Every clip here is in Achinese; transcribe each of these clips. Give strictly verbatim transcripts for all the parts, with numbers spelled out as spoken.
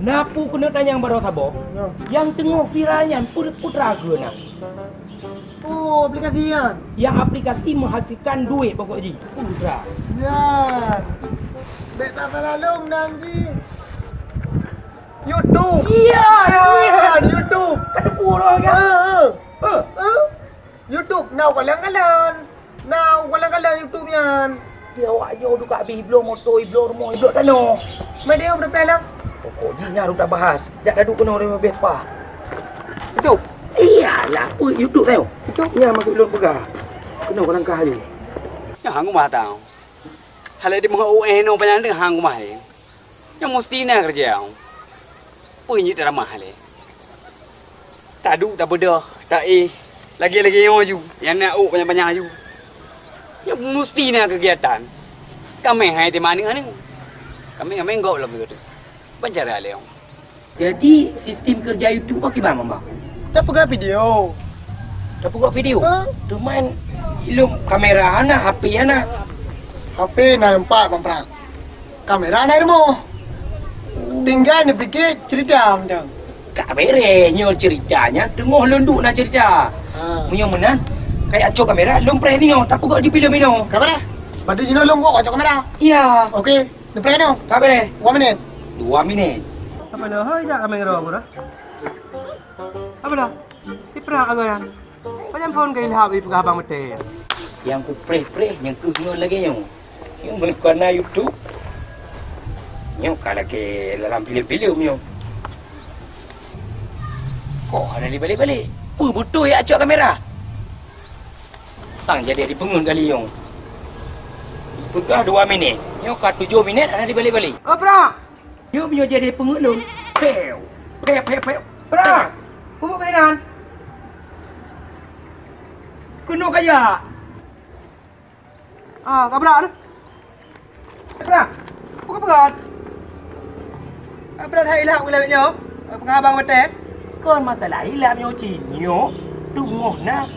Na peue keuneuk tanyong baroe saboh? Ya. Nyang teungoh viral nyan pu-, putra keuh na? Oh, aplikasi nyan? Nyang aplikasi menghasilkan duit pokok jih. Putra. Ya. Bèk tasalah lôn nan jih. YouTube. Iya, iya. YouTube. Ka teupeue roh kan? Heeh. Heeh. YouTube na u kalon-kalon. Na u kalon-kalon YouTube nyan. Di awak nyoe duka abéh ibloe moto, ibloe rumoh, ibloe tanoh. Meunyoe beutôi lah. Pokok jih nyan rota bahas. Jak taduek keunoe lé leubeh paih. YouTube. Iyalah, peue YouTube tanoh? YouTube. Nyan maksud lôn peugah. Keunoe ka langkah lé. Nyan hang kumah tau. Hal di muka U E no panyang hang kumah lé. Nyan musti na keureuja. Peue nyit ramah lé. Taduek, tabeudôh, taéh, lagèe-lagèe nyoe ju, nyang na ôk panyang-panyang ju. Nyoe musti na keugiatan. Kamè hai teuma aneuk-aneuk. Kamè-kamè gok lom geuh. Ban cara lé. Jadi, sistem keureuja YouTube pakriban, Bang? Tapeugah video. Tapeugah video? Ha? Teuma lom kamera hana, H P hana. H P na empat, Bang Prak. Kamera na i rumoh. Tinggai neupike cerita mantong. Ka bereh nyoe cerita nyan, teungoh lôn duek na cerita. Ha. Meunyoe meunan, kajak cok kamera, lôn preh nyoe, tapeugah di filem inoe. Ka bereh? Badu jinoe lôn gok cok kamera. Iya. Oke, neupreh nyoe. Ka bereh. Dua minit. Dua minit. Apa dah? Hai, jak kamera aku dah. Apa dah? Iprak aku dah. Pajan phon ka ilham ipeugah abang beutôi. Nyang kupreh-preh nyang keuh ngon lagèe nyoe. Nyang meunyoe ka na YouTube, nyoe ka lagèe dalam filem-filem nyoe. Kok hana dibalek-balek? Peue beutôi jak cok kamera? Sang jadi dipeungeut kali nyoe. Peugah dua minit, nyoe ka tujoh minit hana dibalek-balek. Oh, Pra! Nyoe meunyoe jadi peungeut lôn. Pew! Pew, pew, pew! Pra! Peue buet keunan? Keunoe kajak! Ah, ka brat tu. Pra! Peue ka peugah? Ka brat hai ilap ulèe nyoe. Peugah abang watèe. Kon masalah ilap nyoe cit nyoe. Teungoh na,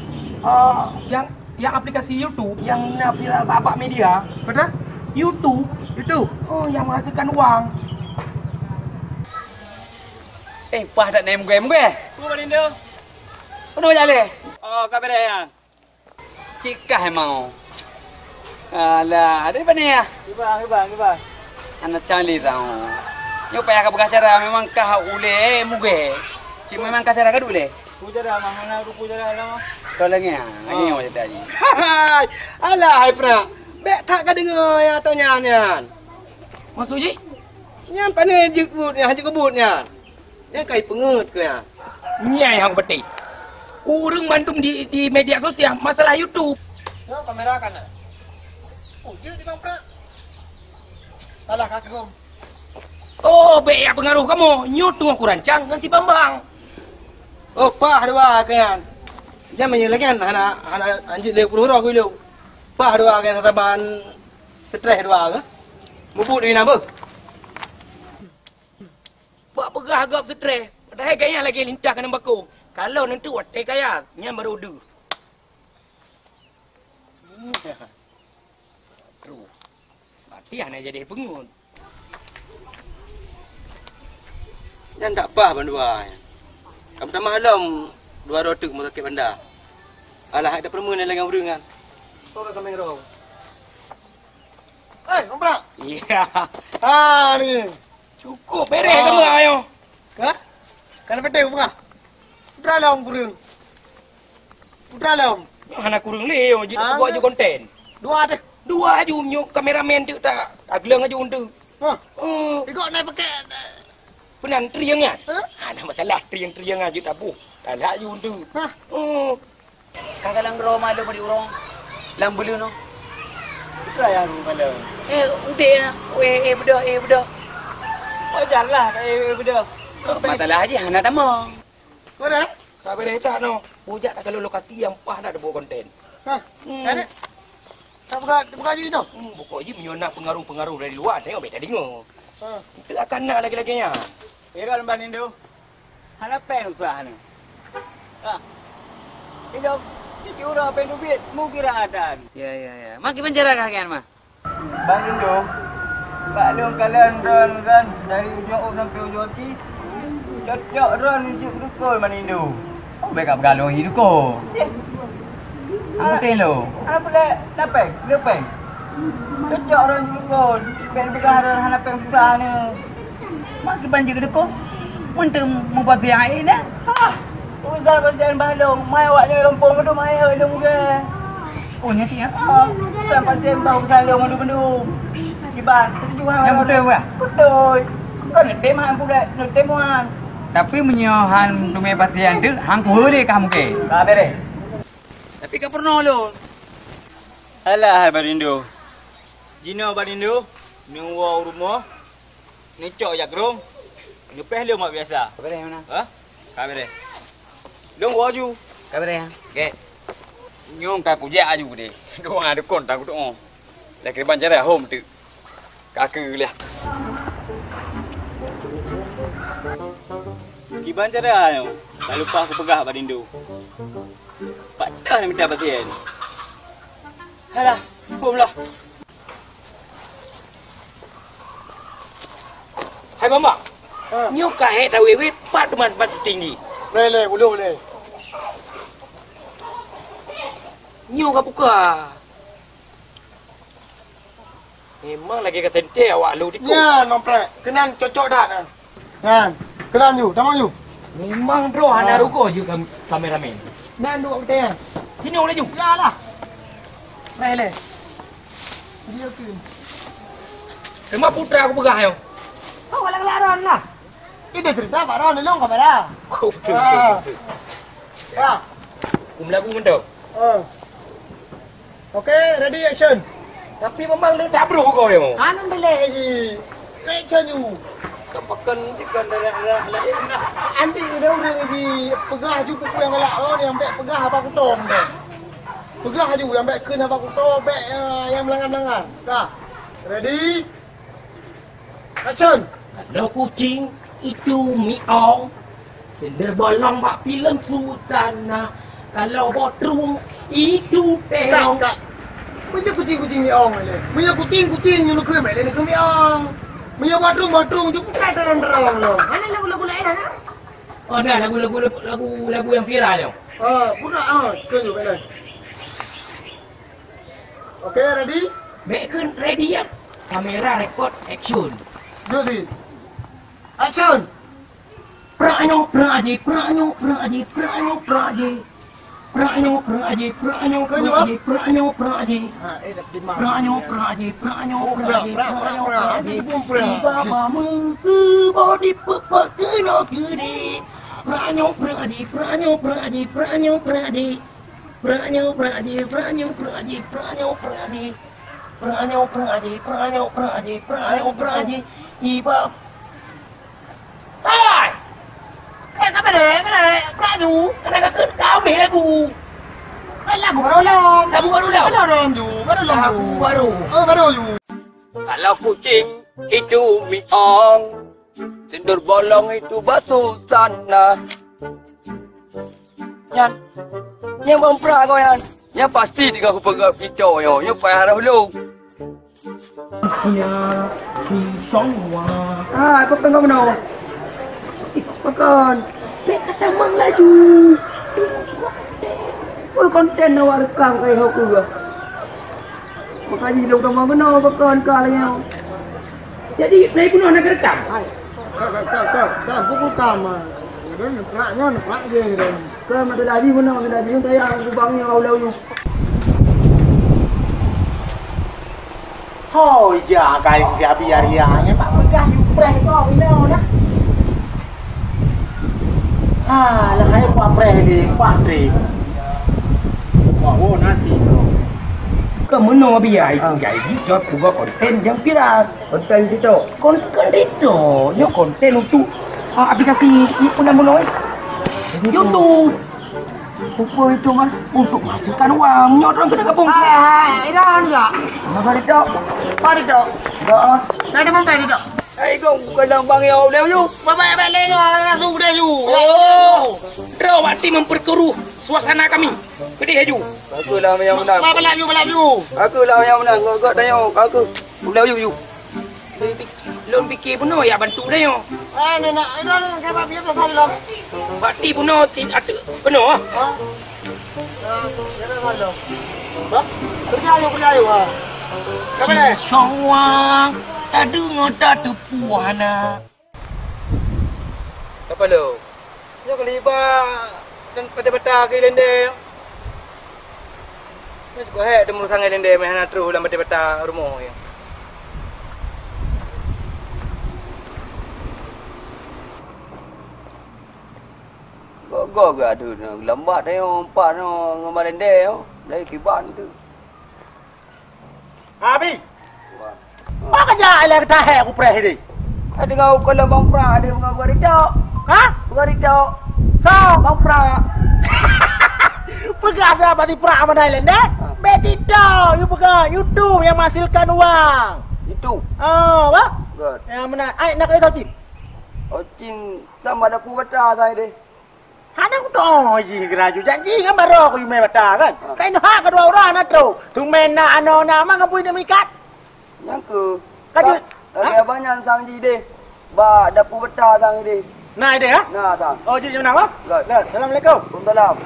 ah, nyang Nyang aplikasi YouTube nyang na viral bak-bak media. Apa dah? YouTube. YouTube? Oh, nyang menghasilkan wang. Eh, paih that na mugèe-mugèe. Peue, Bang Indo? Peue jak lé? Oh, ka bereh nyan. Cit kah emang. Alah, dari mana ya? Kiban, kiban, kiban. Anak cang lé tau. Nyoe payah ka peugah cara memang kah ulèe mugèe. Cit memang kah cara ka ulèe. Ku cara mah, hana ku cara lama. Kau lagi ah, lagi oh. Nyoe cerita ji. Alah hai Pra. Bèk that ka deungoe nyang tanya nyan. Maksud jih? Nyan pane jeuet buet nyan, jeuet keu buet nyan. Nyan kai peungeut keu nyan. Nyan nyang beutôi. Ureueng mandum di, di media sosial masalah YouTube. Yo kamera kan. Oh, jeuet di Bang Pra. Alah ka keuhom. Oh, bèk ya peungaroh kamoe. Nyoe teungoh kurancang ngon si Bambang. Oh, paih dua keuh nyan. Nyan meunyoe lagèe nyan hana, hana anjeut lé puluh droe kilo. Paih dua keuh nyan saban streh dua keuh. Mubuet di na beuh. Bak peugah gob streh, padahai gaya lagèe lintah keuneuk bako. Kalau neuntu watèe kaya, nyan baru deuh. Aduh. Mati hana jadi peungeut. Nyan dak paih bandua nyan. Ka meutamah lom dua droe teuk meusakét banda. Alah, hai tapeureumeun lagèe ureueng nyan. Soe ka kameng roe? Eh, Bang Prak. Iya. Ha ni. Cukup bereh kamu ayo. Ka? Kana peuteh buka. Putra lom kureueng. Putra lom. Nyoe hana kureueng lé, nyoe jeuet tapeugah aju konten. Dua deh. Dua aju nyoe kameramen tu tak agleng aju tu. Hah? Oh. Igok naik pakai. Peunan trieng kan? Hah? Hana masalah trieng-trieng aju tabuh. Talak aju tu. Hah? Oh. Ka galang droe malu di urong lam beuleunoe. Beutôi nyang malu. Eh, udeh na. Eh, eh, beudôh, eh, beudôh. Wajar lah, eh, eh, beudôh. Masalah aja hana tamong. Mana? Ka bereh tak no. Bujak tak kalau lokasi yang pas nak buat konten. Hah? Hmm. Ada? Tak buka, tak buka aju itu? Hmm, pokok je meunyoe na pengaruh-pengaruh dari luar, tengok beda dengar. Hah. Itu akan na lagi-lagi nya. Viral ban Indo. Hana péng usah ni. Ah. Ilom, siti urang péng dubiet, mungkin ada. Ya, ya, ya. Makin penjara kah kian mah? Bang Indo, Bak lôn kalon droeneuh dari ujong ôk sampoe ujong ati, cocok droeneuh jeuet keu dukon, Bang Indo. Oh, bèk ka peugah lôn hi dukon. Hana péng lôn. Hana peue lé, na péng, lôn péng. Cocok droeneuh jeuet keu dukon. Péng peugah droeneuh hana péng susah nyoe. Mak kiban jeuet keu dukon. Meunteuem mubazir hai nyan. Ah, urusan pasien bah lôn, mai awak nyoe gampông mandum hai lôn gèe. Oh, nyan cit, ya? Ah, urusan pasien bah urusan lôn mandum-mandum. Kiban, setuju hai. Nyan beutôi, Bang? Beutôi. Kon neutem han puléh, neutem han. Tapi meunyoe han teumé pasien teuk, han kuheue lé kah mungken. Ka beres. Tapi ka peurunoe lôn. Alah, hai Bang Indo. Jinoe Bang Indo, neuwoe u rumoh, neucok jak rhung, neupéh lom mak biasa. Ka beres meunan. Hah? Ka beres. Lôn woe ju. Ka beres, ya. Gèt. Nyoe ka kujak aju deh. Doa dukon tak kudoa. Lé kiban cara hom teuk. Ka keu lé. Kiban cara nyoe, ka lupa kupeugah bak Dindo. Pat kah neumita pasien? Halah, hom lah. Hai Bambang, nyoe ka hék tawét-wét, pat teuma tempat syuting jih. Lé, lé, ulôn lé. Nyoe ka buka. Memang lagèe ka senter awak lôn dikô. Nyan, nomprek. Keunan cocok that, nah. Nyan. Keunan ju, tamong ju. Memang droe hana rugoe ju kam-, kameramen. Nyan duek beutôi nyan. Sinoe laju. Yalah. Lé, lé. Dia tu. Teuma putra kupeugah nyoe. Kau galak-galak droe lah. Itu cerita Pak Ron, lôn kamera. Kau betul, betul, betul. Ya. Aku melagu mantap. Ah. Oke, ready, action. Tapi memang lôn tabroh kau nyoe. Hana dilèe ji. Action ju. Kau pakai nanti kan darah-darah lain lah. Nanti udah ureueng ji peugah ju peue nyang galak, oh, nyang bèk peugah apa kutom deh. Peugah ju nyang bèk kheun apa kutom, bèk, eh, nyang meulanggar-meulanggar. Dah. Ready? Action! Kalau kucing itu miong, sender bolong bak filem Susana. Kalau botrung itu terong. Kak, kak. Meunyoe kucing, kucing miong lé. Meunyoe kucing, kucing nyoe neukheun bèk lé neukheun miong. Meunyoe botrung, botrung ju bukan terong-terong lom. Mana lagu-lagu lain, hana? Oh, dah lagu-lagu, lagu, lagu yang viral tu. Ah, pura, ah, kheun ju bèk lé. Oke, ready? Bèk kheun ready ya. Kamera record action. Ready. Action. Prak nyoe prak jih, prak nyoe prak jih, prak nyoe prak jih. Prak nyoe prak jih, prak nyoe prak jih, prak nyoe prak jih. Ha, eh, dah terima. Prak nyoe prak jih, prak nyoe prak jih, prak nyoe prak jih. Tiba ba meu keu bodi peupat keunoe keudéh. Prak nyoe prak jih, prak nyoe prak jih, prak nyoe prak jih. Prak nyoe prak jih, prak nyoe prak jih, prak nyoe prak jih. Prak nyoe prak jih, prak nyoe prak jih, prak nyoe prak jih. Iba. Hai! Eh, ka beureh, beureh, prak ju. Kana ka kheun ka habéh lagu. Eh, lagu baru lom. Lagu baru lom? Baru lom ju, baru lom ju. Lagu baru. Oh, baru ju. Kalau kucing itu miong, sindur bolong itu basuh sana. Nyan, nyan bang pra kau nyan. Nyan pasti tiga kupeugah kicok nyoe. Nyoe payah dah dulu. Nya, si Song Wa. Ah, apa kau kena? Ih, makan. Bèk kata mang laju. Full konten awak rekam kai ho ke. Makanya lo kamu kena bakon ka lagi. Jadi, play pun nak rekam. Hai. Ka, ka, ka, ka, ka, buku kama. Don prak nyon, prak je don. Ka mata lagi mana, mata lagi nyon tayang lubang nyon kau lau nyon. Ho, ija kai si abi ari nyan, mak peugah yu preh ko ina dah. Ha, lah hai buat preh di empat trip. Wah, wo nanti tu. Ka meunoe biaya itu jadi jawab kuba konten yang viral. Konten TikTok. Konten TikTok, nyoe konten untuk, ah, aplikasi i pun nama noe. YouTube. Apa itu mah? Untuk menghasilkan uang. Nyoe orang kena gabung. Hai, hai, hai, dah, dah. Nama TikTok? Apa TikTok? Dah. Dah ada mampir TikTok. Hai, kau bukan dalam bang ya, udah yuk. Bapak, bapak, leno, anak tu udah yuk. Oh, kau berarti memperkeruh suasana kami. Pedih aju. Aku lah yang menang. Bapak, bapak, yuk, bapak, yuk. Aku lah yang menang. Kau, kau tanya, aku. Udah yuk, yuk. Lôn pik-, lôn pike bunoe ya bantu tanyoe. Eh, nenek, eh, nenek, nenek, nenek, biar biasa lom. Berarti bunoe tin ateueh bunoe. Ha? Eh, biar biasa lom. Bah, kerja ayo, kerja ayo, ha. Siapa ni? Siswa, tak dengar, tak tepuh, anak. Apa lo? Nyoe keuliba dan bata-bata keu lendeh. Nyoe cukup hek teumurusang lendeh meh hana troh lam bata-bata rumoh nyoe. Go-go geuh adeuet nyoe, lambat nyoe, empat nyoe, ngon lendeh nyoe, dari kiban tu. Abi. Wah. Apa kerja ilai ketahek aku preh ini? Ada kau kalau Bang Pra ada mengaku hari tok. Ha? Bukan hari tok. So, Bang Pra. Peugah dah bagi Pra mana ilai deh? Ha. Beti tok, you peugah YouTube yang menghasilkan uang. Itu. Oh, apa? Good. Yang mana? Ai nak kata cik. Oh, cing sama ada ku bata saya deh. Hana kutoh jih geuraju. Janji kan baroe ku yumé bata kan. Ha. Kain hak kedua orang na trok. Tumén na anoe na ma ngon bui demikat. Nyang keu. Kaju. Ba-, lagèe abang nyan sang jih deh. Ba dapu bata sang deh. Na ideh ha? Na sang. Oh, jih nyoe na, ha? Lah. Lah, assalamualaikum. Waalaikumsalam.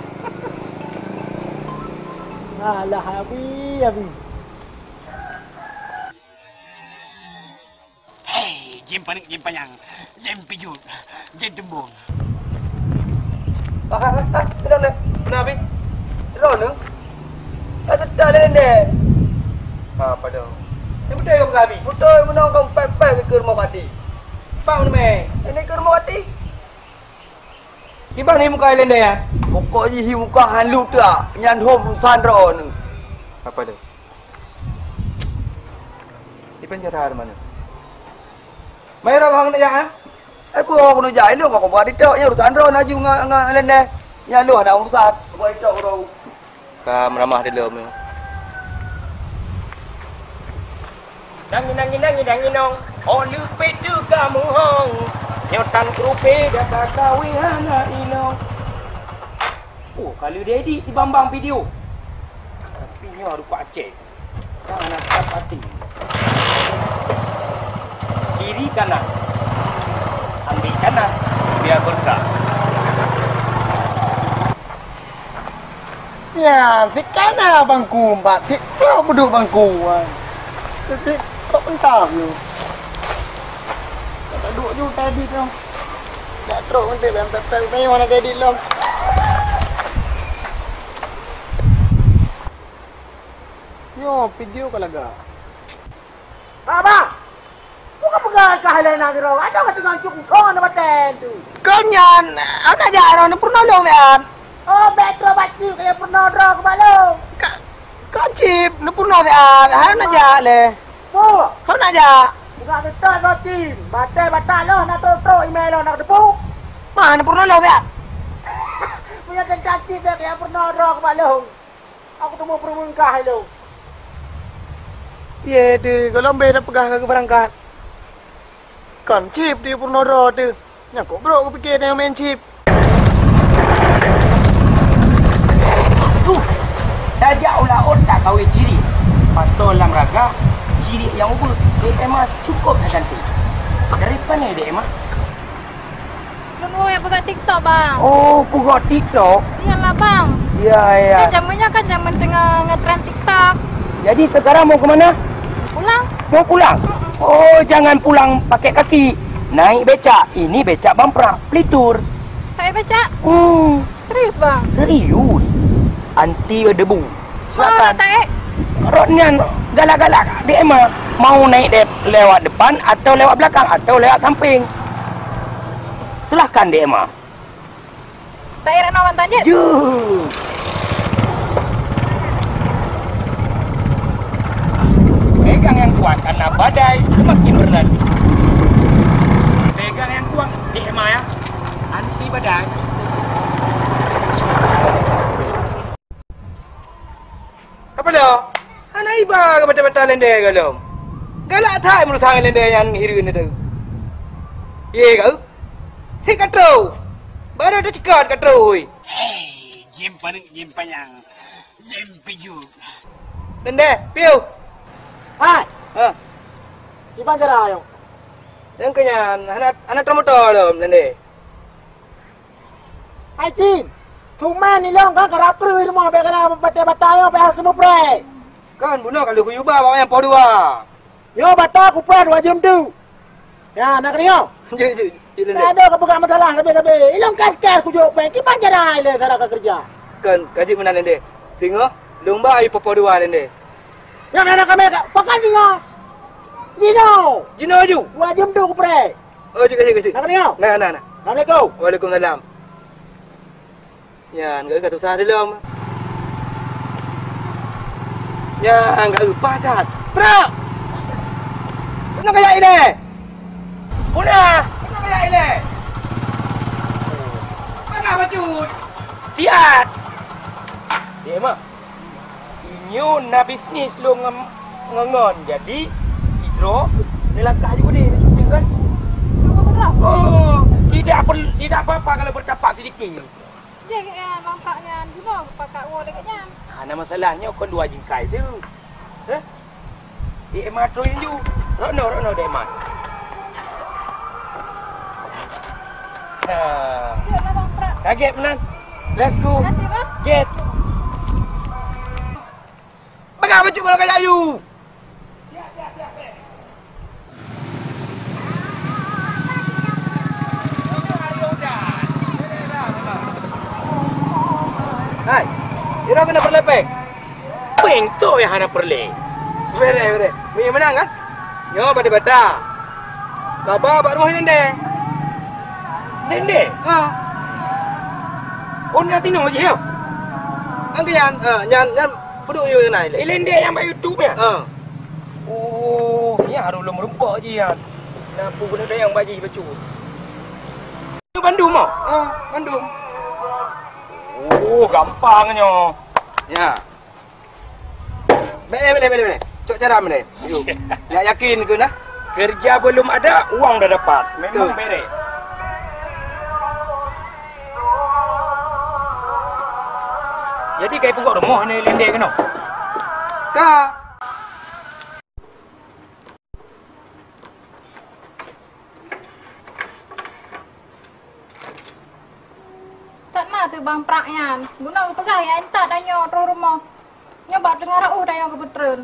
Alah, abi, abi. Hei, jim paneuk, jim panyang, jim pijut, jim teumbong. Ah, ah, ah, ah, kenapa ni? Kenapa ni? Droeneuh? Ka teutak lé ndeh. Apa tu? Ni beutôi ke kami? Beutôi, meunong kong pèk-pèk ke rumoh Kati. Pak meunong meh. Ini ke rumoh Kati? Kiban hi muka ilèe ndeh, ya? Pokok jih hi muka han luek teuak, nyan hom urusan droeneuh. Apa tu? Iban cara mana? Mai roh hang jak, eh? Eh, peue hong neujak ilong kok buat ditok, ya urusan droe laju ngon, ngon lendeh. Ya lu ada urusan, buat ditok urang. Ka meuramah dilom nyoe. Nang inang inang inang inong, oh leupie teuka meuhong. Nyoe tan keurupie gata kawe hana inong. Oh, ka lheueh diedit si Bambang video. Tapi nyoe rupa Aceh. Jangan sakit hati. Kiri kanan. Ambil kanan. Biar berkah. Ya, si kanan bangku empat. Si trok beduk bangku. Si trok entah tu. Tak duduk juga tadi tu. Tak trok nanti dalam pepel ni mana jadi lom. Nyoe video ka lagak. Abang! Bukan peugah kah lé nang droe, adoe ka teungoh cukong na batèe tu. Kon nyan, hana jak droe neupeurunoe lôn nyan. Oh, bèk droe bacut kaya peurunoe droe keu balong. Ka, ka cit neupeurunoe nyan, hana jak lé. Peue? Hana jak. Peugah beutôi droe cit. Batèe batat lôn hana trok-trok imè lôn hana teupeu. Mah neupeurunoe lôn nyan. Punya teuka cit bèk kaya peurunoe droe keu balong. Aku teumé peurumeun kah ilong. Ye, di gohlom beh na peugah ka geubeurangkat. Kon chip di peurunoe droe teuh. Nyang kok brok kupike nyang main chip. Tuh, tajak u laôt tak kawé cirik. Pasoe lam raga, cirik nyang ubeut. Dek Emma cukôp that cantik. Dari pane Dek Emma? Lôn woe peugah TikTok, Bang. Oh, peugah TikTok? Iyalah, Bang. Ya, ya. Kan zaman nyoe kan zaman teungoh ngetren TikTok. Jadi sekarang mau ke mana? Pulang. Mau pulang? Mm-mm. Oh, jangan pulang pakai kaki. Naik becak. Ini becak Bang Pra, Pelitur. Pakai becak? Hmm. Serius, Bang? Serius. Anti debu. Silakan. Mana tak, eh? Rot nyan galak-galak, Dek Emma. Mau naik de-, lewat depan atau lewat belakang atau lewat samping? Silahkan, Dek Emma. Tak, eh, Reno Bantan je? Ju. Pegang yang kuat karena badai semakin berlari. Pegang yang kuat, Dek Emma, ya. Anti badai. Apa dah? Hana iba ke mata-mata lendeh galom. Galak that meurusang lendeh nyang hireuen tu. Ye kau? Hei ka trok. Baru dah cekot ka trok, oi. Hei, jim paneuk, jim panyang, jim pijut. Lendeh, piu. Hai. Ha. Kiban cara nyoe? Nyang keu nyan, hana, hana teumoto lom, Lendeh. Hai Cin, teuma nilong kan karap kreueh rumoh bèk kana batèe bata nyoe bèk hareuem mupreh. Kan bunoe ka lheueh kuyuba bak nyang poh dua. Nyoe bata kupreh dua jeuem tu. Ya, nak keunoe. Jeuet, jeuet, jeuet, Lendeh. Tak ada kau pegang masalah sabe-sabe. Ilong kas-kas kujok pèng. Kiban cara ilèe cara ka kerja. Kan, ka jeuet meunan, Lendeh. Singoh, lôn ba ayu poh dua, Lendeh. Nyang hana kami ka, pakan singoh. Jinoe. Jinoe aju. Dua jeuem tu kupreh. Oh, cik, cik, cik. Nak keunoe. Nah, nah, nah. Assalamualaikum. Waalaikumsalam. Nyan, ka susah dilom. Nyan, ka upah that. Bro! Keunoe kajak ilèe? Puna! Keunoe kajak ilèe? Mana bacut? Siat! Dia mah. Inyoe na bisnis lôn ngon, ngon, ngon. Jadi, sidroe neulangkah ju deh, kan? Oh, tidak perlu, tidak apa-apa kalau bertapak sedikit. Deh, eh, mangkak nyan bunoe geupakat woe lagèe nyan. Hana masalah, nyoe kon dua jingkai tu. Heh? Di Emma trôi laju. Rokno, rokno di Emma. Nah. Jeuet lah, Bang Prak. Target meunan. Let's go. Makasih, Bang. Jet. Peugah bacut kalau kajak aju. Hai, sidroe keuneuk peureulèe pèng? Pèng toh nyang hana peureulèe. Bèrèh, bèrèh. Meunyoe meunan kan? Nyoe bata-bata. Kaba bak rumoh Lendeh. Lendeh? Ha. Oh, na tinoe jih, ya? Angkeuyan, ha, nyan, nyan peuduek yue na ilèe. Lendeh nyang bak YouTube, ya? Ha. Oh, nyan harôh lôn meurumpok jih nyan. Na peue guna dayang bak jih bacut. Nyoe bandum, oh? Ah, bandum. Oh, gampang nyoe. Ya. Boleh, boleh, boleh, boleh. Cok cara boleh. Yuk. Nak yakin ke nah? Kerja belum ada, uang dah dapat. Memang betul. Berek. Jadi, kai pukul rumah ni Lendeh kena? Ka. That na teuk Bang Prak nyan. Guna geupeugah ya intat tanyoe troh rumoh. Nyoe bak teungoh reuôh tanyoe geupeutreun.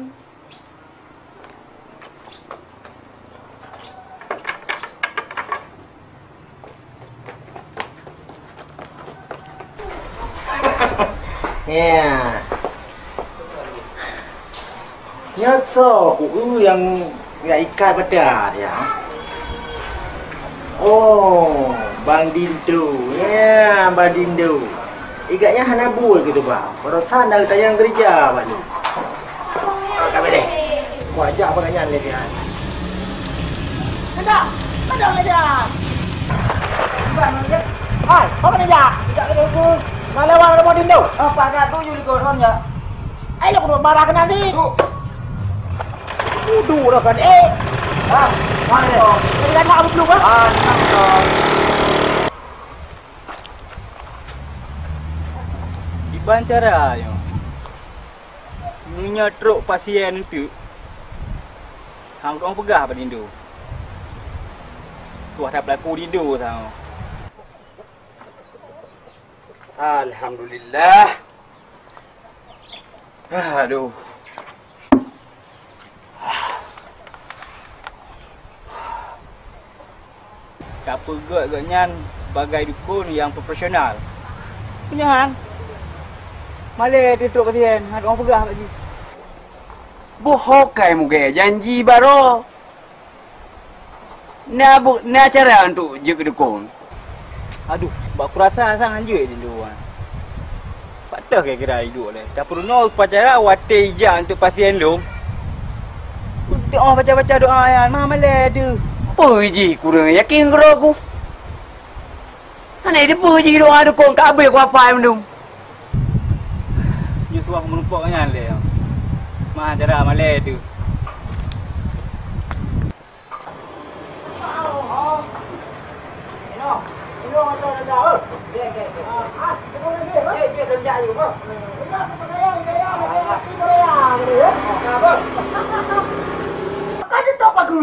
Ya. Nyoe soe ku nyang ikat beuda ya? Oh, Bang Dindo. Ya, Bang Dindo. Ikat nyan hana buet gitu, Bang. Barosan dah tayang kerja, Bang. Ka bèk deh. Ku ajak pakai nyan lé dia. Kendak, kendak lé dia. Hai, apa ni ya? Tidak ada aku. Nak lewat rumah Dindo. Apa nak tuju di koron ya? Ai, lu kudu marah keunan di. Kudu dah kan, eh. Ha, mana? Jadi kan hak belum kan? Ah, tenang, tenang. Kiban cara nyoe. Meunyoe trok pasien teuk, hang kong peugah bak Dindo. Tuah that peulaku Dindo sang. Alhamdulillah. Aduh. Tapeugöt gobnyan sebagai dukon nyang profesional. Meunyoe han, malèe teutrok pasien, han kong peugah bak jih. Boh ho kai mugée janji baroe. Na bu-, na cara untuk jeuet keu dukon. Aduh, bak kurasa sang hanjeuet di luwa. Pat teuh kira-kira iduek lé. Tapeurunoe upacara watèe ijak untuk pasien lôn. Untuk oh baca-baca doa nyan, ma malèe deuh. Peue jih kureueng yakin keudroe ku. Hana dipeue jih doa dukon ka abéh ku hafai mandum. Nyoe suah meurumpok nyan lé. Ma cara malèe deuh.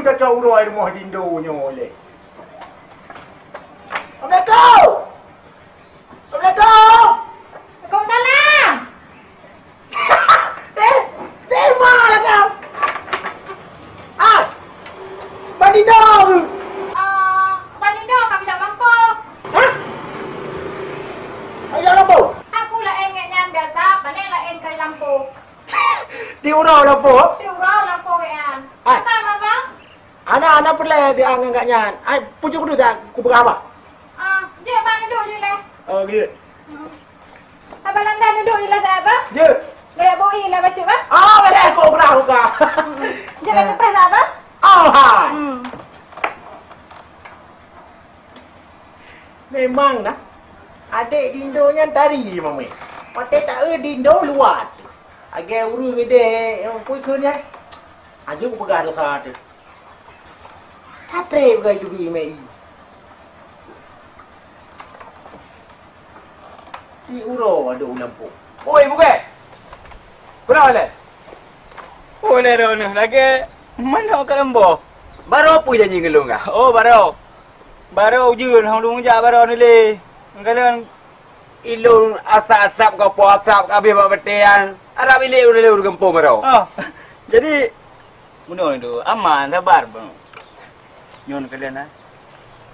Kacau uroe rumoh dindo nyoe lé. Assalamualaikum. Assalamualaikum. Waalaikumsalam. Eh, eh, ma lah kau. Ah, Bang Dindo. Ah, Bang Dindo ka geujak lampôh. Hah? Ka geujak lampôh? Aku laén ngon nyan biasa, pane laén ka lampôh. Di uroe lampôh? Di uroe lampôh nyan. Hai. Apa, Bang? Ana, ana peureulèe di angan gak nyan. Ai, pucuk kudu tak kupeugah apa? Ah, jeuet bang duek di leh. Oh, gitu. Hmm. Abang Landa duek di leh tak apa? Jeuet. Berat boi lah bacut kan? Oh, berat kok berah buka. Hmm. Jeuet lagi preh tak apa? Oh, hai. Hmm. Memang nah. Adek Dindo nyan tari mamai. Patai tak eh Dindo luar. Agai ureueng ideh yang pui keu nyan. Aju peugah dosa tu. Tatré beugai tubi mei. Di uroe adoe u lampôh. Oi, bukée! Peue lé? Oh, lé droeneuh lagée manok ka leumbôh. Baroe peue janji ngon lôn kah? Oh, baroe. Baroe ujeuen hong lôn jak baroe neulé. Ngon lôn ilôn asap-asap ka po asap ka habéh bak batée nyan. Arab ilé ureueng lé ureueng gampông baroe. Oh, jadi Bunoe tu, aman, sabar, Bang. Nyoe kalian, ha?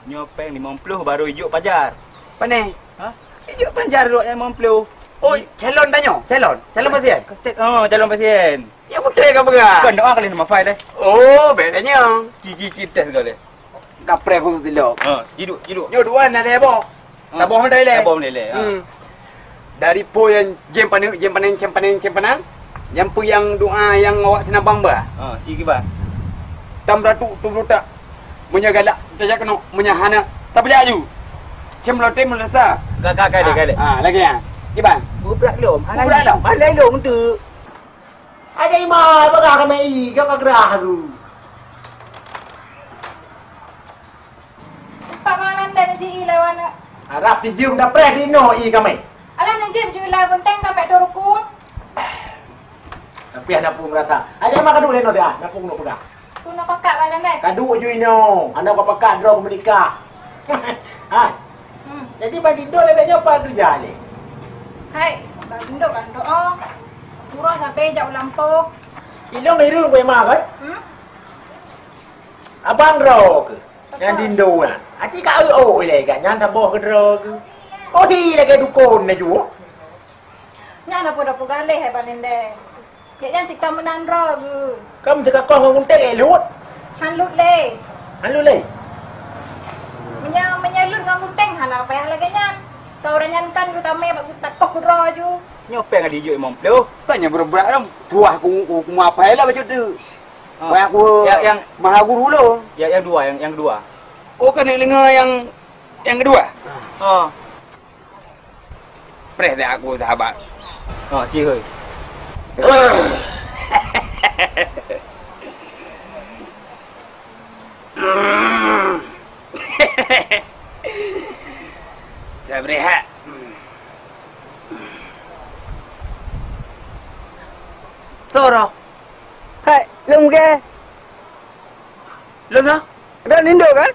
Nyoe péng limong ploh baru ijok pajar. Pane? Ha? Ijok pajar lok limong ploh. Oh, calon tanyoe? Calon? Calon pasien? Cek, oh, calon pasien. Ya, beutôi ka peugah. Kon doa kalian sama file, eh? Oh, bedanya. Ci, ci, ci, tes kali. Kapreh khusus tilok. Ha, jiduk, jiduk. Nyoe dua na lhèe boh. Ha. Taboh mantong ilèe. Taboh mantong ilèe, ha. Hmm. Dari po nyang jem paneuk, jem paneng, jem paneng, jem panang, nyang peue nyang doa nyang awak sinabang ba. Ha, ci kiban. Tam ratu tu brutak. Meunyoe galak tajak keunoe, meunyoe hana tapeujak aju. Cem lote meulasa. Ka, ka, ka, ka, ka. Ha, lagèe nyan. Kiban. Bubrak lom. Bubrak lom. Malai lom tu. Ada imai bagah kami i, gak gerah tu. Pak Malan dan Ji i lawan. Harap si Jim dah preh di no i kami. Alah, ni Jim ju la bunteng kami tu rukung. Tapi ada pun rata. Ada mah kadu leno dia, ada pun pegang. Tu nak pakat Malan deh. Kadu ju ino, anak kau pakat draw menikah. Hai. Hmm. Jadi Bang Dindo lebih nyoe apa kerja ni? Hai, Bang Dindo kan doa. Kurang sampai jak ulang po. Ilong biru gue mah kan? Hmm? Abang droe ke? Nyang Dindo nyan. Aci ka eu-eu ilèe gak nyan saboh keudroe geuh. Oh, hi lagèe dukon laju. Nyan apa dah peugah lé hai Bang Lendeng. Gak nyan sika meunan droe geuh. Kam sikakoh ngon gunting eh lut. Han lut lé. Han lut lé. Meunyo, meunyo lut ngon gunting hana payah lagèe nyan. Kau ureueng nyan kan geutamé bak geuh takoh keudroe ju. Nyoe péng ka dijok limong ploh. Kan nyan beureubat lom. Tuah ku, ku, ku mapai lah bacut tu. Ha. Wah, aku yang, yang maha guru lo. Yang, yang dua, yang, yang kedua. Oh, kan deungoe yang, yang kedua? Ha. Preh dah aku sahabat. Ha, ci hoi. Sabri ha. Toro. Hai, lôn ke? Lôn soe? Ada Nindo kan?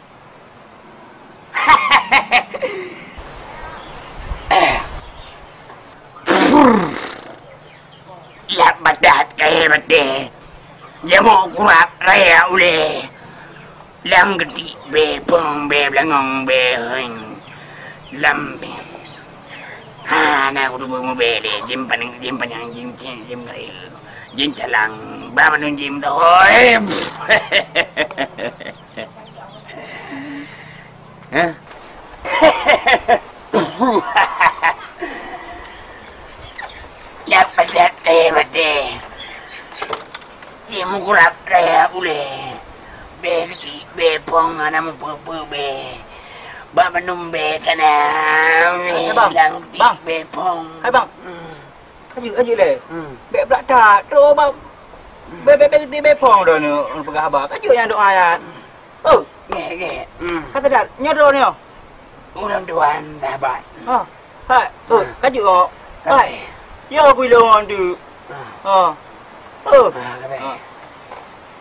Lam batat kayèe batèe, jamok kurab raya ulèe. Lam geutik bèe phôn, bèe beulangong, bèe heueng. Lam bèe. Ha, na kuteupeu mubèe lé, jim panyang, jim panyang, jim cit, jim kayèe, jim calang, ba bandum jim teuhôi. Hah? Lam batat kayèe batèe. Jim kurab raya ulèe. Bèe geutik, bèe phôn, hana mupeue-peue bèe. Bak bandum bèe ka na. Hai, bang. Lam geutik, bang. Bèe phôn. Hai, bang. Hmm. Ajeuk, ajeuk lé. Hmm. Bèk brat that. Droe bang. Hmm. Bèe, bèe, bèe, bèe, bèe phôn droeneuh peugah haba. Ajeuk nyang doa nyan. Oh. Gèt, gèt. Hmm. Ka teudat. Nyoe droeneuh. Ureueng tuan sahabat. Ha. Hai. Oh, ha. Ka jeuet. Hai. Hai. Yo, bui lôn tu. Ha. Ha. Oh. Ha, ka. Ha.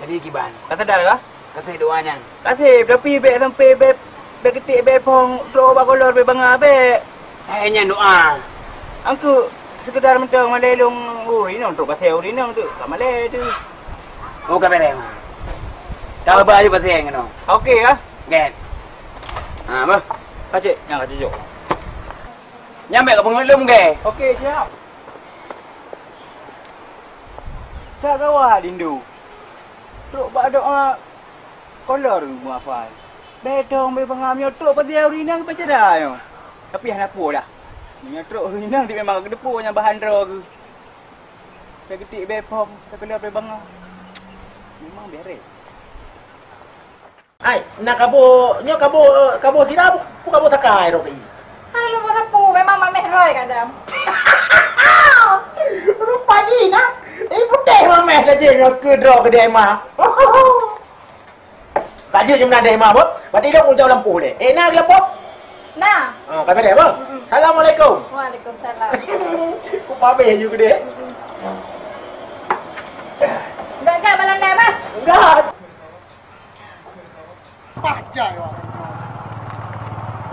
Jadi kiban. Ka sadar kah? Kaseb doa nyan. Kaseb, tapi bèk sampai bèk, bèk keutik, bèk phôn, trok bak kolor, bèk banga, bèk. Eh, nyan doa. Angku sekedar mantong malèe lôn, oh, inong trok pasai ureueng inong tu, ka malèe tu. Oh, ka beres, Ma. Ka ba aju pasai ngon. Oke, ya? Oke. Ha, bah. Kacek, nyang kacek jok. Nyan bèk ka peungeut lôn, Gé. Oke, siap. That gawat, Lindu. Trok bak doa kolor meuhafal. Bèk dong, bèk banga, meunyoe trok pasai ureueng inong peucaya nyoe. Tapi hana peue dah. Meunyoe trok ureueng inong, ti memang geuteupeue nyan bahan droe geuh. Bèk keutik, bèk phôn, bèk kolor, bèk banga. Memang beres. Hai, na kabo, nyoe kabo, kabo sira, bu-, bu kabo sakai rot i. Hai, lu masa pu, memang mameh roi kadang. Rupa jih na. Eh, putéh mameh dah jih nyoe keu droe keudéh mah. Ka jeuet jih meunan déh mah, bot. Berarti lôn ujau lampôh deh. Eh, na lampôh? Na. Ah, kami deh, bang. Mm-mm. Assalamualaikum. Waalaikumsalam. Ku pabeh ju keudéh. Mm-mm. Enggak, enggak, Belanda, bah. Enggak. Pah jai awak nyan.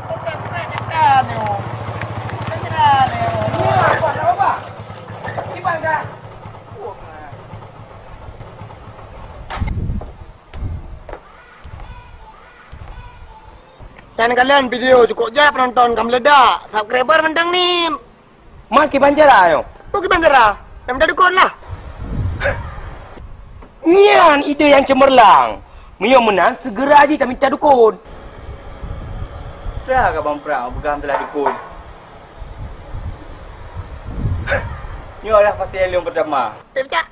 Teutap trek gata nyoe. Gata nyoe. Ni apa dah ubah? Kiban dah. Dan kalian video cukup jai penonton ka meuledak. Subscriber mantong ni. Man kiban cara nyoe? Peue kiban cara? Nyang minta dukon lah. Nyan ide nyang cemerlang. Meunyoe meunan, segera jih taminta dukon. Peue ka Bang Prak peugah teulah dukon? Nyoe adalah pasti lôn pertama. Eh, pecah.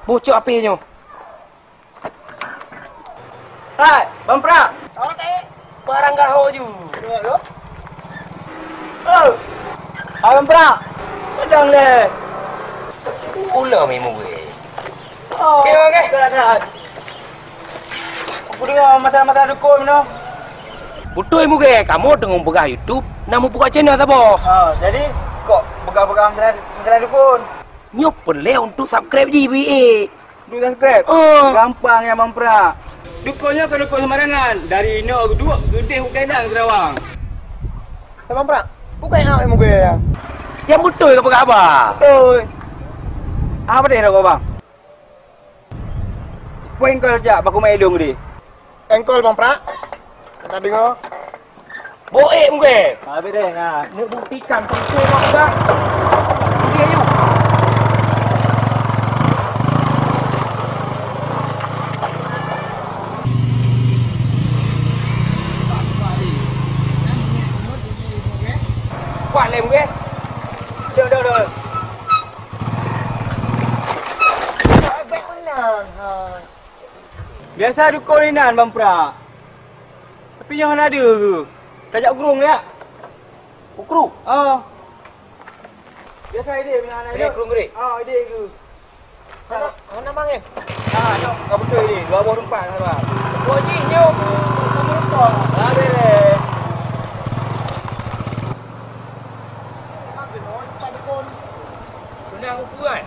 Bocok api nyoe. Hai, Bang Prak. Barang gaho ju. Oh. Hai, Bang Prak. Padang lé. Ulo mi muwe. Oh, okey, okey. Dah, dah. Aku dengar masalah-masalah dukun tu. Beutôi muge, kamoe teungoh peugah YouTube, na mubuka channel saboh. Ha, jadi kok peugah-peugah masalah, masalah dukun? Nyoe peureulèe untuk subscribe ji, B A. Untuk subscribe? Oh. Gampang ya, Bang Prak. Dukun nyoe kon dukun sembarangan. Dari inoe duek keudeh u Kandang Sarawang. Eh, Bang Prak, bukan hak yang muka ya? Yang betul ke apa khabar? Betul. Apa dia nak, Bang? Poin kau jak baku main dong dia. Engkol, Bang Prak. Ka deungoe? Boh ék mungken. Habéh deh, nah. Neuk buktikan pengkue kau peugah. Bukti ayu. Kuat lé mungken. Dok, dok, dok. Bèk meunan, hai. Biasa dukon inan, Bang Prak. Tapi nyoe hana deuh geuh. Tajak u krueng, ya? U krueng? Oh. Biasa idéh meunan, idéh. Idéh krueng geuh? Oh, idéh geuh. Hana, hana mangén. Ah, nyoe ka beutôi idéh. Dua boh teumpat, hana. Dua jih nyoe. Dua boh teumpat. Habéh. Kena aku kuat.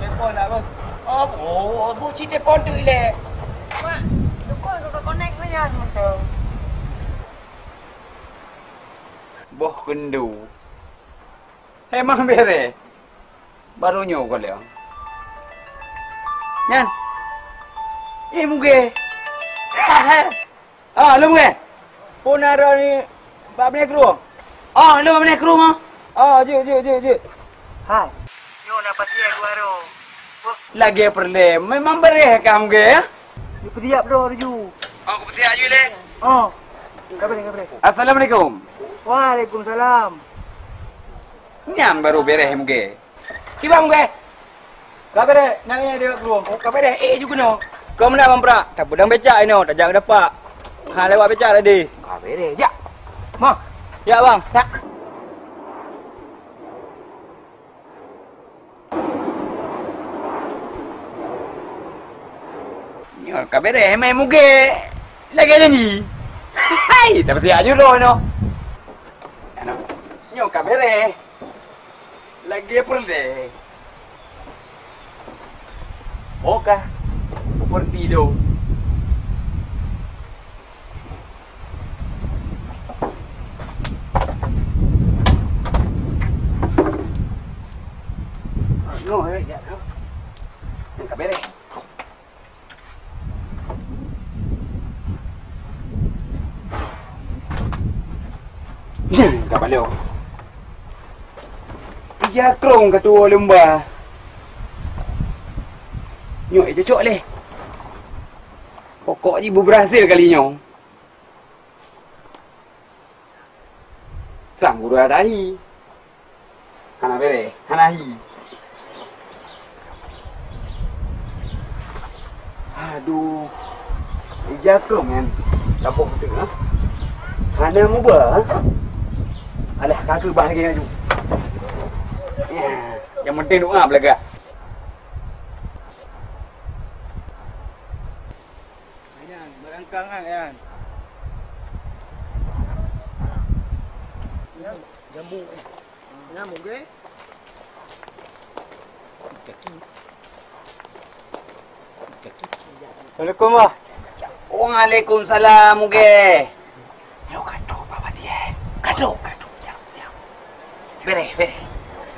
Telepon dah, Bang. Oh, oh, bu cit telepon tu ilek. Mak, dukun tu ka connect mah nyan mantong. Boh kendu. Emang bere. Baru nyoe kau liang. Nyan. Eh, muge. Ah, lôn meu'en. Peue na droe ni bak binéh krueng? Oh, lôn bak binéh krueng, oh. Oh, jeuet, jeuet, jeuet, jeuet. Hai. Nyoe na pasien dua droe. Lagèe peureulèe, memang beureh ka meu'en, ya? Dipeusiap droe laju. Oh, kupeusiap laju lé. Oh. Ka beureh, ka beureh. Assalamualaikum. Waalaikumsalam. Nyan baru beureh meu'en. Kiban meu'en? Ka beureh, nyan, nyan, di bak krueng. Oh, ka beureh, eh, ju keunoe. Keu meunan, Bang Prak, tapeudong becak inoe, tajak keu dapak. Ha, lewat becak tadi. Ka beureh, jak. Ma. Ya, Bang. Jak. Nyoe ka beureh, meu'en muge. Lagèe janji. Hai, tapi siap ju droe nyoe. Nyoe ka beureh. Lagèe peureulèe. Oke, seperti itu. No, eh, ya, no. Yang kabere. Nyang ka balok. Ija krong ka tuwoe lumba. Nyoe cocok lé. Pokok jih beuberhasil kali nyoe. Sang gura dahi. Hana bere, hana hi. Aduh. Ija keu men. Gapoh beutôi, ha? Hana muba, ha? Alah, ka keubah lagi laju. Ya, yang penting doa beulagak. Ayan, barangkang kan, Ayan. Jambu. Assalamualaikum, Bah. Waalaikumsalam, Ugé. Yo, kado, Bah Badiah. Kado, kado. Jap, jap. Bereh, bereh.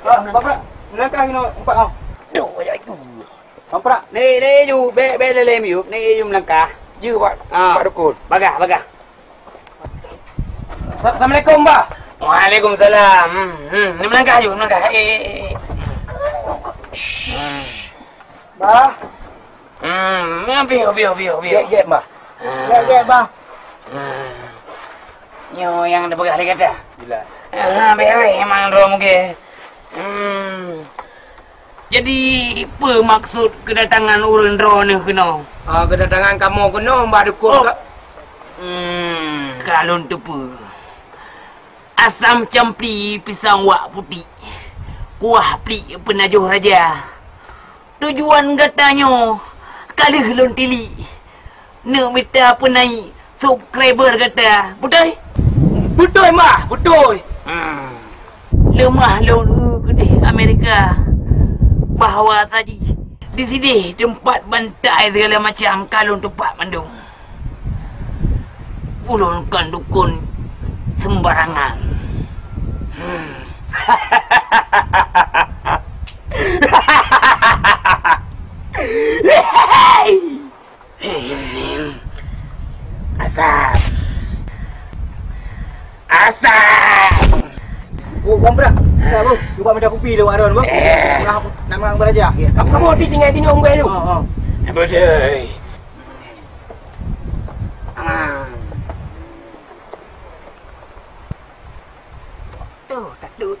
Ah, Bapak, melangkah inoe empat, ah. Duh, ya itu. Kamprak. Ni, ni ju, be, be lelem ju. Ni ju melangkah. Ju, Pak, ah, Pak Dukun. Bagah, bagah. Sa-, Assalamualaikum, Bah. Waalaikumsalam. Hmm, hmm, ni melangkah ju, melangkah. Eh, eh, eh. Hmm. Bah. Hmm, ya, biar, biar, biar, biar. Gek, gek, Bah. Ah. Gek, gek, Bah. Ah. Nyoe nyang teupeugah lé gata? Jelas. Ah, beres memang droe mungkin. Hmm. Jadi, peue maksud keudatangan ureuëng droeneuh keunoe? Ah, keudatangan kamoe keunoe, Bah Dukon, oh, ka- Hmm, ka lôn teupeue. Asam campli pisang wak putik, kuah plik peunajoh raja. Tujuan gata nyoe ka lheueh lôn tilik. Neuk mita peunaik subscriber gata, beutôi? Beutôi, Bah, beutôi. Hmm. Leumah lôn eu keudeh Amerika bahwa saji disideh teumpat bantai segala macam ka lôn tupat mandum. Ulôn kon dukon sembarangan. Hmm. Asap. Asap. Oh, Bang Brak. Asap, bro. Cuba minta kopi lewat Ron, bro. Eh. Nak, nak mengang beraja. Ya, kamu, kamu di tinggal sini, Om Gai, tu. Oh, oh. Apa dia? Ah. Tuh, takut.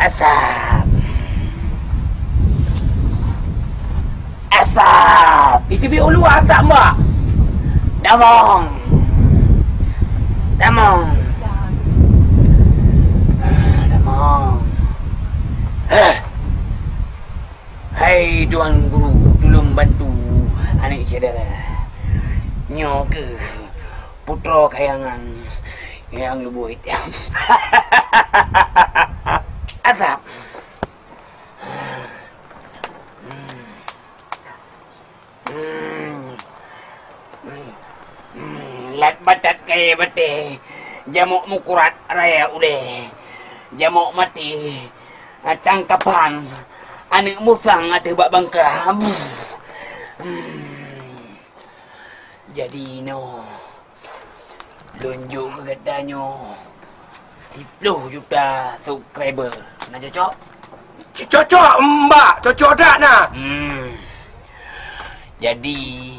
Asap. Asap. Itu bi ulu asap, Mbak. Damong. Damong. Damong. Heh. Hai Tuan Guru, tulông bantu aneuk syedara. Nyoe keuh putroe kayangan nyang lubôh itam. Asap. Hmm. Hmm. Hmm. Hmm. Lat batat kayèe batèe, jamok mukurat raya ulèe, jamok maté, tangkapan, aneuk musang ateueh bak bangka. Hmm. Jadi inoe, lôn jok keu gata nyoe siploh juta subscriber. Na cocok? C-, cocok, Mbak. Cocok that na. Hmm. Jadi,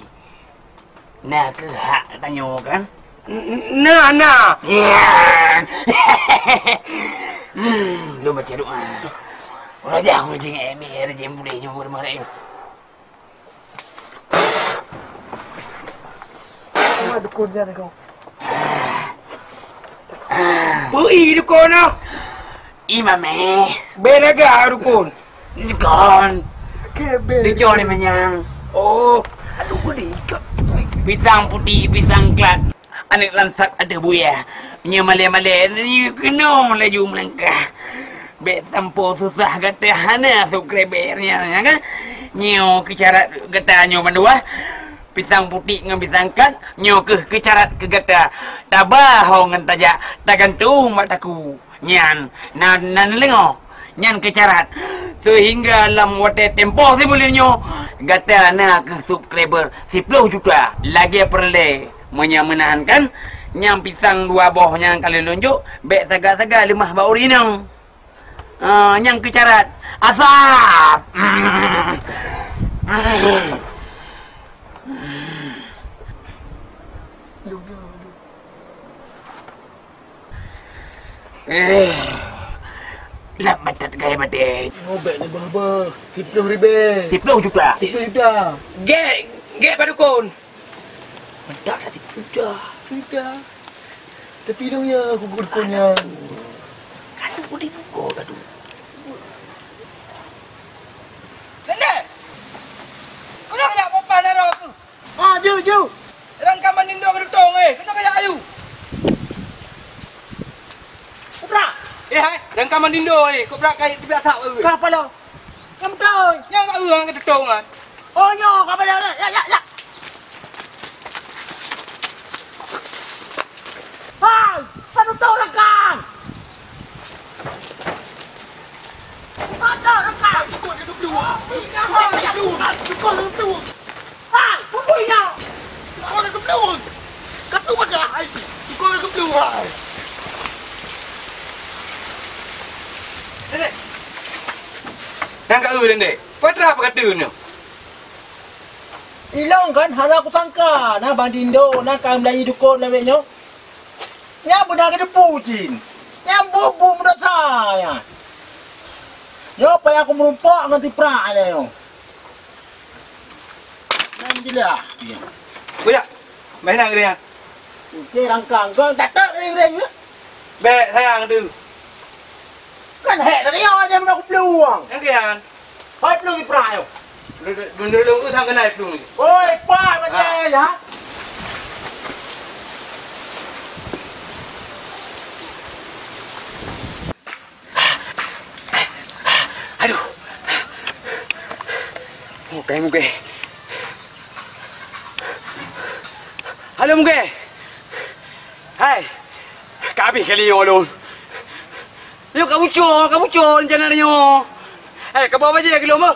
na keuh hak tanyoe kan? N-, n-, na, na. Hmm, lôn baca doa. Raja, aku jing emi, raja yang boleh nyoe, raja. Wah, dukun jan kau. Peue ie dukon nyoe? Ie mamèh. Bèk lagak, Dukon. Kon. Kebel. Dijok ni manyang. Oh. Aduh, gudi. Pisang putih, pisang klat. Aneuk lansat ateueh buya. Nyoe malèe-malèe, nyoe keunoe laju meulangkah. Bèk sampoe susah gata hana subscriber nyan, ya kan? Nyoe keu syarat gata nyoe bandua. Pisang putih ngon pisang klat, nyoe keuh keu syarat keu gata. Taba ho ngon tajak, tagantung bak taku. Nyan, na, na neudeungoe. Nyan keu syarat. Seuhingga lam watèe tempoh sibuleuen nyoe, gata na keuh subscriber siploh juta. Lagèe peureulèe. Meunyoe meunahan kan, nyang pisang dua boh nyang ka lôn jok, bèk saga-saga leumah bak ureueng inong. Ah, nyang keu syarat. Asap! Eh, lam matat gaya badan. Ngobek ni bah, bah. Siploh ribèe. Siploh juta. Siploh juta. Gèt, gèt Pak Dukon. Mantap dah siploh juta. Juta. Tapi dong ya, aku Dukon ya. Kan aku dibuka dah tu. Nenek! Kenapa ya mopan darah aku? Ah, ju, ju. Rangkaman indo keudutong, eh. Kena kaya ayu. Kubra. Eh, hai. Rangkaman indo, eh. Kubra kai, kubra sak, eh. Ka apa lo? Ngam betul. Nyang kat urang keudutong, kan. Oh, nyo, ka apa lo? Ya, ya, ya. Hai, satu tu rangkang. Satu rangkang. Ikut ke kepluang. Ikut ke kepluang. Ikut ke kepluang. Hai, pukul dia. Kau dah kepluang. Kau tu pakai. Kau dah kepluang. Nenek. Nyang kat urang, Nenek. Peue teuma peukata nyoe? Ilong kan hana kusangka, na Bang Dindo, na ka meulayi dukon lawét nyoe. Nyan beuna geuteupeue jih. Nyan buet-buet meudosa nyan. Nyoe payah kumeurumpok ngon tiprak nyoe. Nyan jeulaih. Buya, meunan geude nyan. Oke, rangkang. Kau tak tak ring-ring, ya? Bèk sayang tu. Kan hek tadi awak dia nak peluang. Yang kian. Hai peluang di perang, yo. Dulu dulu sang kenai peluang ni. Oi, pak macam ya. Aduh. Mukai, mukai. Halo, mukai. Hai. Ka habéh kali nyoe lôn. Nyoe ka bucor, ka bucor rencana nyoe. Hai, ka bawa bajèe keu lôn, beuh.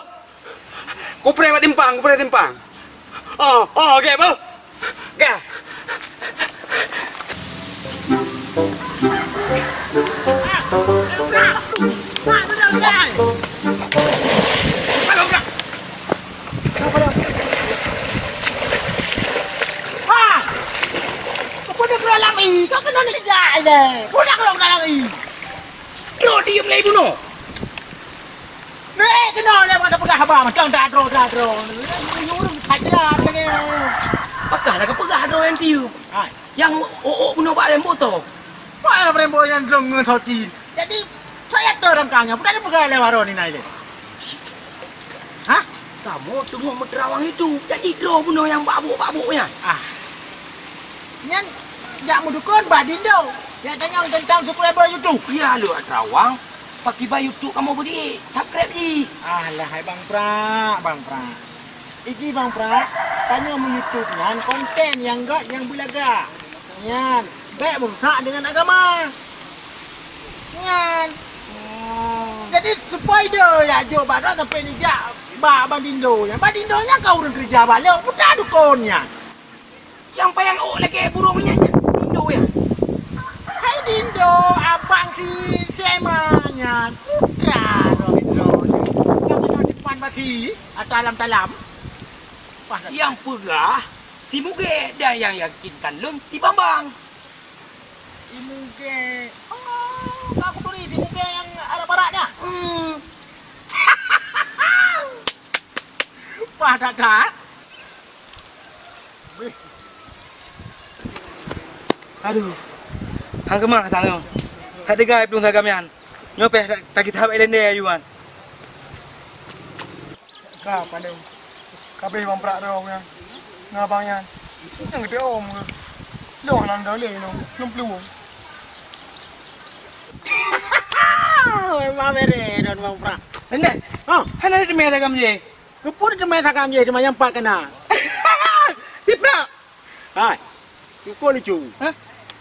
Kupreh bak timpang, kupreh timpang. Oh, oh, oke, beuh. Oke. Ha! Peue neuk keudroe lam ié? Ka keunoe neujak ilèe. Peue neuk keudroe lam ié? Droe diem lé bunoe. Neuk keunoe lé meunan peugah haba mantong dak droe, dak droe. Ureueng that jrat lagèe. Pakon na kapeugah droe nyang tiep? Hai. Nyang ôk-ôk bunoe bak rembo to. Wah, rembo nyan lôn ngon soti. Jadi, saya tu rangkang nyan, budak ni peugah lé waroe ni nai lé. Hah? Kamoe teungoh meuterawang itu, jadi droe bunoe nyang babuk-babuk nyan. Ah. Nyan jak meudukon bak Dindo. Nyan tanyong teuntang subscriber YouTube. Iya, lôn terawang. Pakriban YouTube kamoe beudiek, subscribe jih. Alah, hai Bang Prak, Bang Prak. Iji Bang Prak, tanyoe meu-YouTube nyan konten nyang göt nyang beulagak. Nyan, bèk meurusak deungon agama. Nyan. Oh. Jadi, supaya dia jak jok bak droe sampai neujak bak Bang Dindo nyan. Bang Dindo nyan kan ureueng keureuja bak lôn, putra dukon nyan. Nyang payah ôk lagèe burông nyan, nyan Dindo nyan. Hai Dindo, abang si, si Emma nyan, putra droe Dindo nyan. Nyang keunoe dipan bak si, atau alam talam. Wah, nyang peugah si Mugèe dan nyang yakinkan lôn si Bambang. Si Mugèe. Oh, ka kuturi si Mugèe nyang arak-arak nyan. Hmm. Wah, that-that. Aduh. Hang keumah tanyoe. That teuga plueng sagam nyan. Nyoe pih ta-, takitap ilèe nyan, Yuan. Ka, pandai. Kabeh bang prak droe nyan. Ngon abang nyan. Nyang geuteuom ke? Loh, lam dalé nyoe. Lom peuluwang. Memang bereh don bang prak. Bener? Ha? Hana teumé tagam je. Keupeue teumé tagam je, teuma nyang pat keunan. Di prak. Hai, uko lucu. Hah?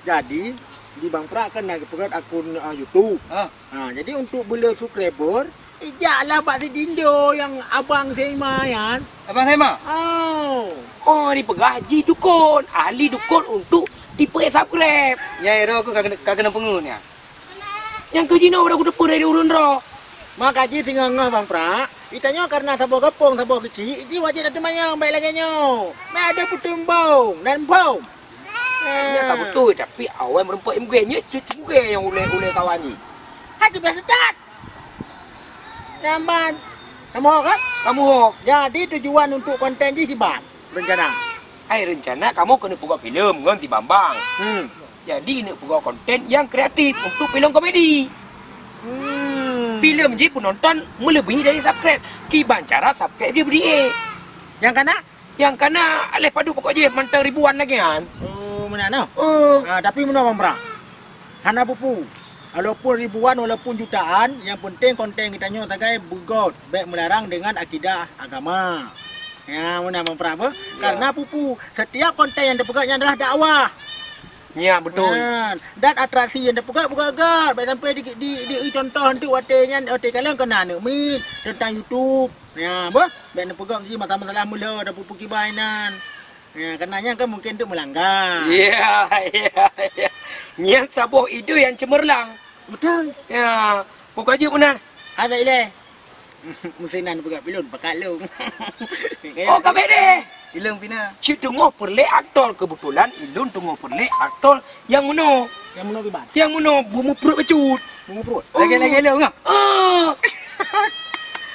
Jadi, di bang prak kan na geupeugöt akun, ah, YouTube. Ah. Ha, jadi untuk bela subscriber, ijaklah bak si Dindo nyang abang Sema nyan. Abang Sema? Oh. Oh, dipeugah ji dukon, ahli dukon untuk dipeu-subscribe. Nyai ro aku ka kena, ka kena peungeut nyan. Nyang keu jinoe udah kuteupeue dari ureueng droe. Maka jih singoh-ngoh bang prak, itanyoe karena saboh gampông, saboh keuchik, jih wajéb tateumanyong bèk lagèe nyoe. Meuadoe puteueng bông dan bông. Nyan ka beutôi, tapi awai meurumpok imguen, nyoe cit imguen nyang ulèe-ulèe kawan jih. Hati biasa that. Nyan ban. Kamoe kan? Kamoe. Jadi tujuan untuk konten jih kiban rencana. Hai rencana kamoe keuneuk peugöt filem ngon si Bambang. Hmm. Jadi neuk peugöt konten nyang kreatif untuk filem komedi. Hmm. Filem jih peunonton meuleubèh dari subscribe. Kiban cara subscribe jih bri ék. Nyang kana? Nyang kana lhèe padub pokok jih mantong ribuan lagèe nyan. Oh, meunan noh. Oh. Ah, tapi meunoe bang prak. Hana peue-peue. Walaupun ribuan, walaupun jutaan, yang penting konten geutanyoe sagai beugöt, bèk meularang dengan akidah agama. Ya, meunan bang prak beuh. Ya. Karena peue-peue, setiap konten yang dipeugöt nyan adalah dakwah. Ya, betul. Kan? Dan atraksi yang dipeugöt, peugöt-göt. Bèk sampai di, di, di, di contoh untuk watèe nyan, watèe kalon keunan neuk mit tentang YouTube. Ya, beuh, bèk neupeugöt meusti masalah-masalah meulhö dan peue-peue kiban inan. Ya, karena nyan kan mungkin untuk melanggar. Ya, ya, ya. Nyan saboh ide yang cemerlang. Betul. Ya, buka je benar. Hai, baik leh. Meusinan peugah pilon, pakat lôn. Oh, ka bèk deh. Ilôn pina. Cit teungoh peureulèe aktor, kebetulan ilôn teungoh peureulèe aktor nyang meunoe. Nyang meunoe kiban? Nyang meunoe, beumeuprot bacut. Beumeuprot? Oh. Lagèe-lagèe lôn, ah? Ah.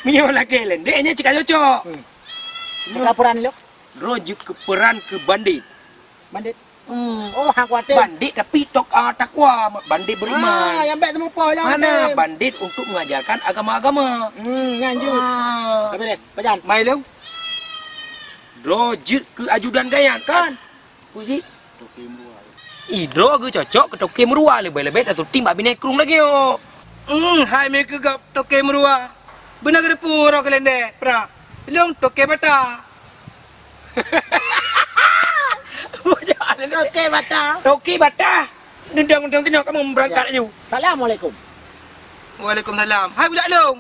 Meunyoe lagèe lôn, dek nyan cit ka cocok. Hmm. Peue peran ilôn? Droe jeuet keu peran keu bandit. Bandit? Hmm. Oh, hak kuatem. Bandit tapi tok, ah, takwa, bandit beriman. Ah, nyang bèk teumeupo lom. Mana bandit untuk mengajarkan agama-agama. Hmm, nyan jeuet. Ah. Tapi deh, pajan. Mai lom. Droe jeuet keu ajudan gayat, kan? Puji. Toke Meuruwa. Ih, droe geucocok keu Toke Meuruwa, leubeh-leubeh tasyuting bak binèh krueng lagèe nyoe. Hmm, hai meukeugöt Toke Meuruwa. Beuna geuteupeue uroe kalender, prak. Ilôn Toke Bata. Toke Bata. Toke Bata. Dendang-dendang tinoh kamoe beurangkat laju. Assalamualaikum. Waalaikumsalam. Hai budak lôn.